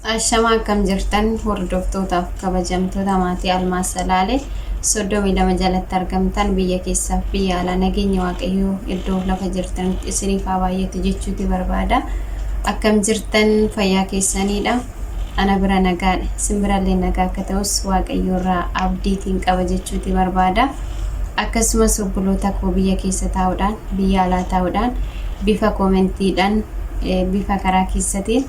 Ashamaa, akkam jirtan hordoftootaaf kabajamtoota maatii Almaaz Salaalee 32 jalatti argamtan, biyya keessaaf biyya alaa, nageenya Waaqayyoo iddoo lafa jirtanitti isiniif haa baay'atu jechuuti barbaada. Akkam jirtan, fayyaa keessaniidha? Ana bira nagaadha. Isin birallee nagaa akka ta'us Waaqayyoo irraa abdiitiin qaba jechuuti barbaada. Akkasumas obboloota koo biyya keessa taa'uudhaan, biyya alaa taa'uudhaan, bifa koomentiidhaan, bifa karaa keessatiin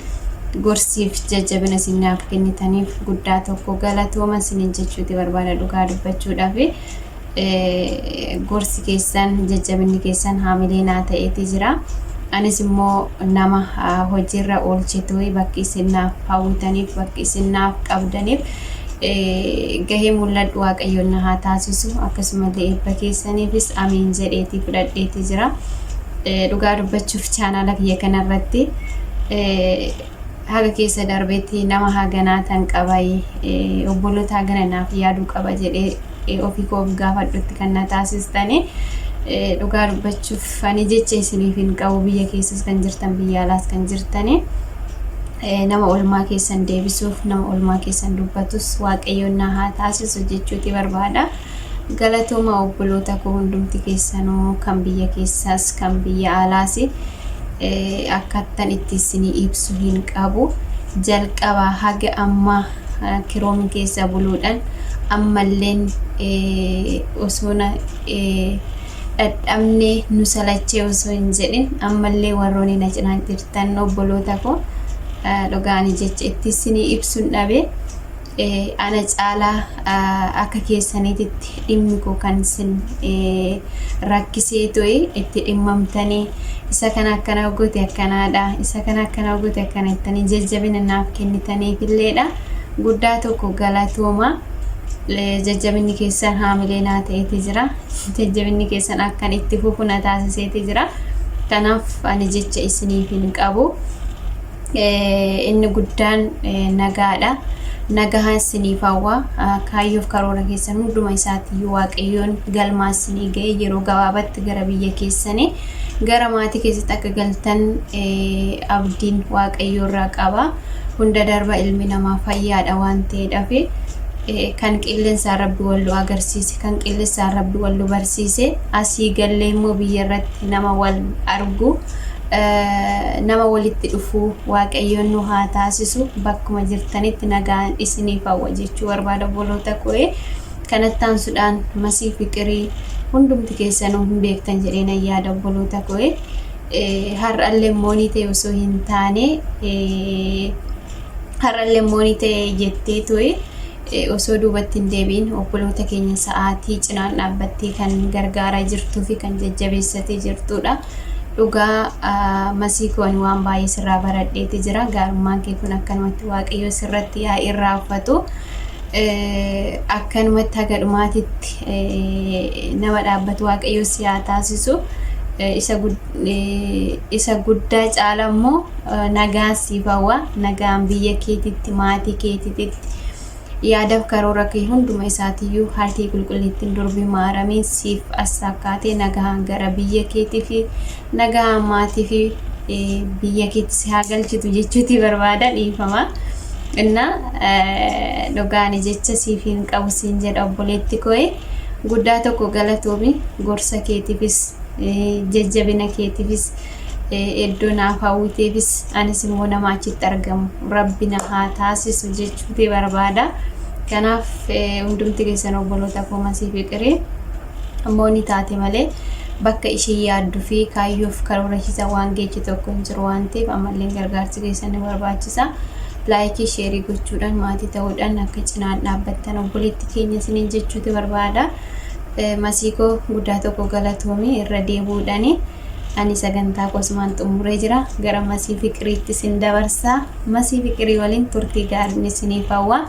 gorsiif jajjabina isin naaf kennitaniif guddaa tokko galatooma isiniin jechuuti barbaada. Dhugaa dubbachuudhaaf, gorsi keessan, jajjabinni keessan haamilee naa ta'eeti jira. Anis immoo nama hojiirra oolchitu bakki isin naaf hawwitaniif, bakki isin naaf qabdaniif gahee mul'adhu Waaqayyoon na haa taasisu. Akkasumallee eebba keessaniifis amiin jedheetii fudhadheeti jira. Dhugaa dubbachuuf, chaanaala kiyya kanarratti haga keessa darbeetti nama haganaa tan qabaye, obboloota hagana naaf yaaduu qaba jedhee ofii koo of gaafadhutti kan na taasistani. Dhugaa dubbachuuf, ani jecha isiniif hin qabu. Biyya keessas kan jirtan, biyya alaas kan jirtani, nama olmaa keessan deebisuuf, nama olmaa keessan dubbatus Waaqayyoon na haa taasisu jechuuti barbaada. Galatooma obboloota koo, hundumti keessanuu, kan biyya keessaas kan biyya alaas, akkattan itti isinii ibsu hin qabu. Jalqaba haga ammaa kiroomi keessa buluudhaan, ammalleen osoo na dhadhabnee nu salachee osoo hin jedhin, ammallee warroonni na cinaa jirtan obboloota koo, dhugaani jecha itti isinii ibsuun dhabe. Ana caalaa akka keessaniititti dhimmi koo kan isin rakkisee ture itti dhimmamtanii, isa kana akkana goote akkanaadha, isa kana akkana goote akkana jettanii jajjabina naaf kennitaniifilleedha. Guddaa tokko galatooma. Jajjabinni keessan haamilee naa ta'eeti jira. Jajjabinni keessan akkan itti fufu na taasiseeti jira. Kanaaf ani jecha isiniif hin qabu. Inni guddaan nagaadha. Nagahaan isiniif hawwa. Kaayyoof karoora keessan hunduma isaatiyyuu Waaqayyoon galmaa isinii ga'e, yeroo gabaabatti gara biyya keessanii, gara maatii keessatti akka galtan abdiin Waaqayyoo irraa qaba. Hunda darba ilmi namaa fayyaadha waan ta'eedhaaf, kan qilleensaan Rabbi wallu agarsiise, kan qilleensaan Rabbi wallu barsiise, asii gallee immoo biyya irratti nama wal argu, nama walitti dhufu Waaqayyoon nu haa taasisu. Bakkuma jirtanitti nagaan isiniif hawwa jechuu barbaada, obboloota koo. Kanatti aansuudhaan Masii Fiqirii hundumti keessanuu hin beektan jedhee nan yaada, obboloota koo. Har'allee moonii ta'e osoo hin taane, har'allee moonii ta'e jettee ture osoo duubatti hin deebiin obboloota keenya sa'aatii cinaan dhaabbattee kan gargaaraa jirtuu fi kan jajjabeessatee jirtudha. Dhugaa Masii koo, ani waan baay'ee sirraa baradheeti jira. Gaarummaan kee kun akkanumatti Waaqayyo sirratti haa irraanfatu. Akkanumatti haga dhumaatitti nama dhaabbatu Waaqayyo si haa taasisu. Isa guddaa caala immoo nagaan siif hawwa. Nagaan biyya keetitti, maatii keetitti, yaadaaf karoora kee hunduma isaatiyyuu haatii qulqullittiin durbi Maaramiin siif assaakkaatee, nagahaan gara biyya keetii fi nagahaan maatii fi biyya keetti si haa galchitu jechuuti barbaada, dhiifama. Inna dhugaani jecha siif hin qabu siin jedha, obboleetti koo. Guddaa tokko galatoomi, gorsa keetiifis, jajjabina keetiifis, iddoo naaf hawwiteefis. Anis immoo nama achitti argamu Rabbi na haa taasisu jechuuti barbaada. Kanaaf hundumti keessan obboloota koo, Masii Fiqirii immoo ni taate malee bakka ishee yaadduu fi kaayyoof karoora ishiisa waan geechi tokko hin jiru waan ta'eef, ammallee gargaarsi keessan ni barbaachisa. Laayikii, sheerii gochuudhaan, maatii ta'uudhaan akka cinaan dhaabbattan obboleetti keenya isiniin jechuuti barbaada. Masii koo, guddaa tokko galatoomii irra deebi'uudhaani. Ani sagantaa kosumaan xumuree jira. Gara Masii Fiqiriitti isin dabarsaa. Masii Fiqirii waliin turtii gaariin isiniif hawwa.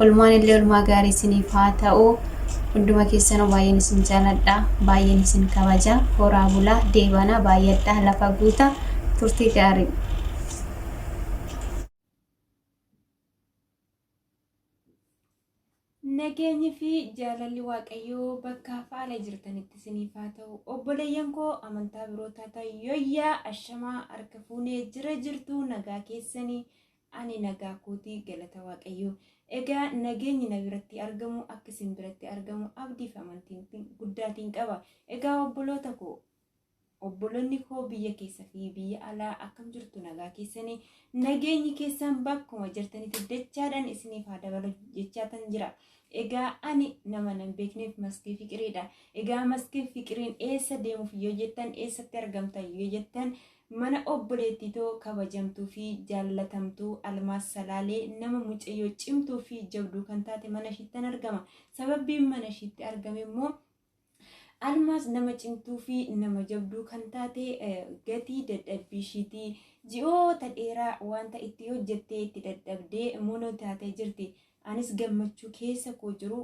Olmaan illee olmaa gaarii isiniif haa ta'u. Hunduma keessanuu baay'een isin jaaladha. Baay'een isin kabaja. Horaa bulaa, deebanaa, baay'adhaa, lafa guuta. Turtii gaarii. Nageenyi fi jaalalli Waaqayyoo bakka haala jirtanitti isiniif haa ta'u. Obboleeyyan koo amantaa biroo taatan, yooyyaa, ashamaa, harka fuunee, jira jirtu, nagaa keessanii? Ani nagaa kootii, galata Waaqayyoo. Egaa nageenyi na biratti argamu akka isin biratti argamu abdii fi amantiin guddaatiin qaba. Egaa obboloota koo, obboloonni koo biyya keessa fi biyya alaa, akkam jirtu? Nagaa keessanii? Nageenyi keessan bakkuma jirtanitti dachaadhaan isiniif haa dabalu jechaatan jira. Egaa ani nama nan beekneef Maskii Fiqiriidha. Egaa Maskii Fiqiriin eessa deemuuf yoo jettan, eessatti argamtan yoo jettan, mana obboleettitoo kabajamtuu fi jaallatamtuu Almaas Salaalee, nama mucayyoo cimtuu fi jabduu kan taate mana ishiittan argama. Sababbiin mana ishiitti argame immoo Almaas nama cimtuu fi nama jabduu kan taate gatii dadhabbii ishiitii ji'oota dheeraa wanta itti hojjettee itti dadhabdee mono taatee jirti. Anis gammachuu keessa koo jiru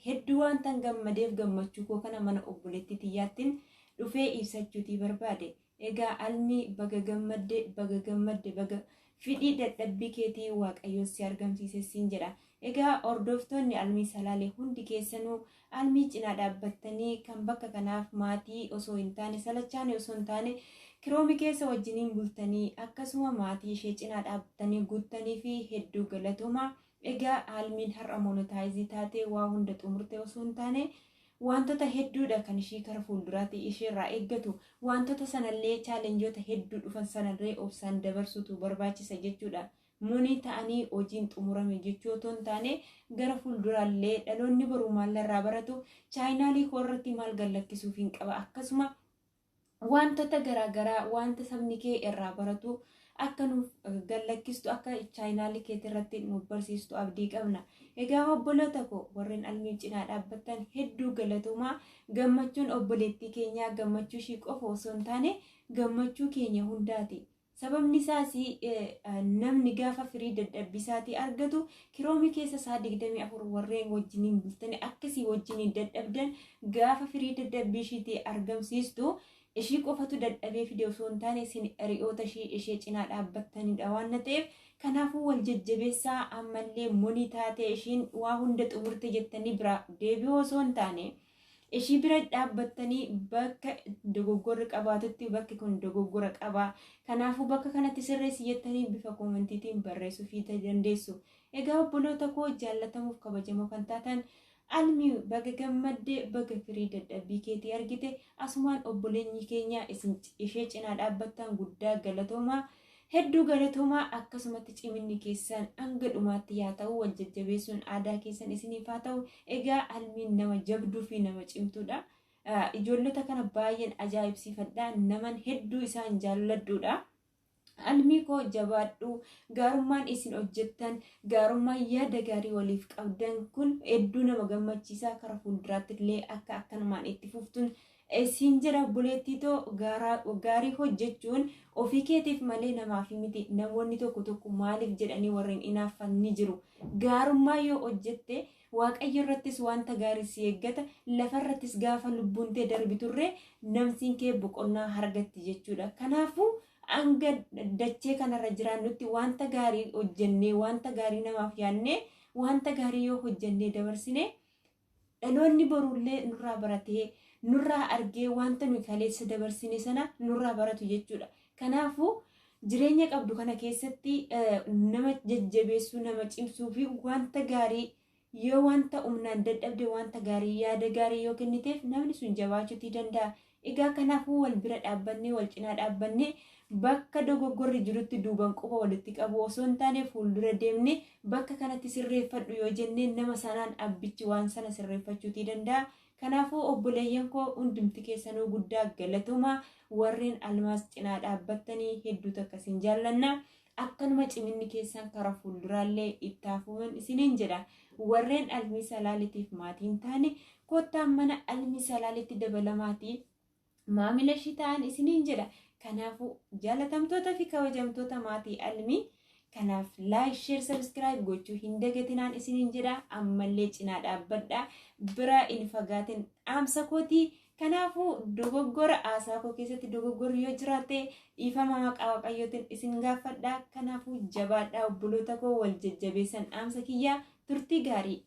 hedduu waantan gammadeef gammachuu koo kana mana obboleettii tiyyaattiin dhufee ibsachuutii barbaade. Egaa Almii, baga gammadde, baga gammadde, baga fidhii dadhabbii keetii Waaqayyoon si argamsiise siin jedha. Egaa hordoftoonni Almii Salaalee hundi keessanuu Almii cinaa dhaabbattanii, kan bakka kanaaf maatii osoo hin taane, salachaanii osoo hin taane, Chrome keessa wajjiniin bultanii, akkasuma maatii ishee cinaa dhaabbattanii guuttanii fi hedduu galatoomaa. Egaa Almiin har'a monetize taatee waa hunda xumurte osoo hin taane, wantoota hedduudha kan ishii kara fuulduraatti isheerraa eeggatu. Wantoota sanallee, challengeoota hedduu dhufan sanallee obsaan dabarsuutu barbaachisa jechuudha. Money ta'anii hojiin xumurame jechuu otoo hin taane, gara fuulduraallee dhaloonni boruu maallarraa baratu, channelii koo irratti maal gallakkisuuf hin qaba, akkasuma wantoota garaagaraa wanta sabni kee irraa baratu akka nuuf gallakkistu, akka channelii keetii irratti nuuf barsiistu abdii qabna. Egaa obboloota koo, warreen Almii cinaa dhaabbattan hedduu galatoomaa. Gammachuun obboleettii keenyaa gammachuu ishii qofa osoo hin taane gammachuu keenya hundaati. Sababni isaas namni gaafa firii dadhabbii argatu, Chrome keessa isaa 24 warreen wajjiniin bultanii akkasii wajjiniin dadhabdan, gaafa firii dadhabbii ishiitii argamsiistu, ishii qofatu dadhabee fide osoo hin taane isin hiriyoota ishii ishee cinaa dhaabbattanidha waan ta'eef, kanaafuu wal jajjabeessaa. Ammallee money taatee ishiin waa hunda xumurte jettanii bira deebi'uu osoo hin taane, ishii bira dhaabbattanii bakka dogoggorri qabaatutti bakki kun dogoggora qaba, kanaafuu bakka kanatti sirreessi jettanii bifa commentiitiin barreessuu fi dandeessu. Egaa obboloota koo jaallatamuuf kabajamoo kan taatan, Almii, baga gammaddee, baga firii dadhabbii keetii argite. Asumaan obboleenyi keenya isin ishee cinaa dhaabbattan guddaa galatoomaa, hedduu galatoomaa. Akkasumatti ciminni keessan hanga dhumaatti yaa ta'u, wal jajjabeessuun aadaa keessan isiniif haa ta'u. Egaa Almiin nama jabduu fi nama cimtuudha. Ijoollota kana baay'een ajaa'ibsiifadha, naman hedduu isaan jaalladhuudha. Almii koo, jabaadhu. Gaarummaan isin hojjettan, gaarummaan yaada gaarii waliif qabdan kun hedduu nama gammachiisaa. Kara fuulduraatti illee akka akkanumaan itti fuftuun siin jedha, obboleettii too. Gaarii hojjechuun ofii keetiif malee namaaf miti. Namoonni tokko tokko maaliif jedhanii warreen hinaaffan ni jiru. Gaarummaa yoo hojjette Waaqayyo irrattis wanta gaarii si eeggata, lafarrattis gaafa lubbuun tee darbiturree namsiin kee boqonnaa argatti jechuudha. Kanaafuu hanga dachee kanarra jiraannutti wanta gaarii hojjennee, wanta gaarii namaaf yaadnee, wanta gaarii yoo hojjennee dabarsine, dhaloonni borullee nurraa baratee, nurraa argee, wanta nuyi kaleessa dabarsine sana nurraa baratu jechuudha. Kanaafuu jireenya qabdu kana keessatti nama jajjabeessuu, nama cimsuu fi wanta gaarii yoo wanta humnaan dadhabde, wanta gaarii, yaada gaarii yoo kenniteef, namni sun jabaachuutii danda'a. Egaa kanaafuu wal bira dhaabbannee, wal cinaa dhaabbannee, bakka dogoggorri jirutti duuban quba walitti qabu osoo hin taane, fuuldura deemne bakka kanatti sirreeffadhu yoo jennee, nama sanaan abbichi waan sana sirreeffachuutii danda'a. Kanaafuu obboleeyyan koo hundumti keessanuu guddaa galatoomaa. Warreen Almaas cinaa dhaabbattanii hedduu takka isin jaallanna. Akkanuma ciminni keessan kara fuulduraallee itti hafuuman isiniin jedha. Warreen Almii Salaalitiif maatiin taane, kottaan mana Almii Salaalitti dabalamaatii maamila ishii ta'an isiniin jedha. Kanaafuu jaalatamtoota fi kabajamtoota maatii Almii, kanaaf like, share, subscribe gochuu hin dagatinaan isiniin jedha. Ammallee cinaa dhaabbadha, biraa hin fagaatin dhaamsa kootii. Kanaafuu dogoggora haasaa koo keessatti dogoggorri yoo jiraate dhiifama maqaa Waaqayyootiin isin gaafadha. Kanaafuu jabaadhaa obboloota koo, wal jajjabeessan dhaamsa kiyyaa. Turtii gaarii.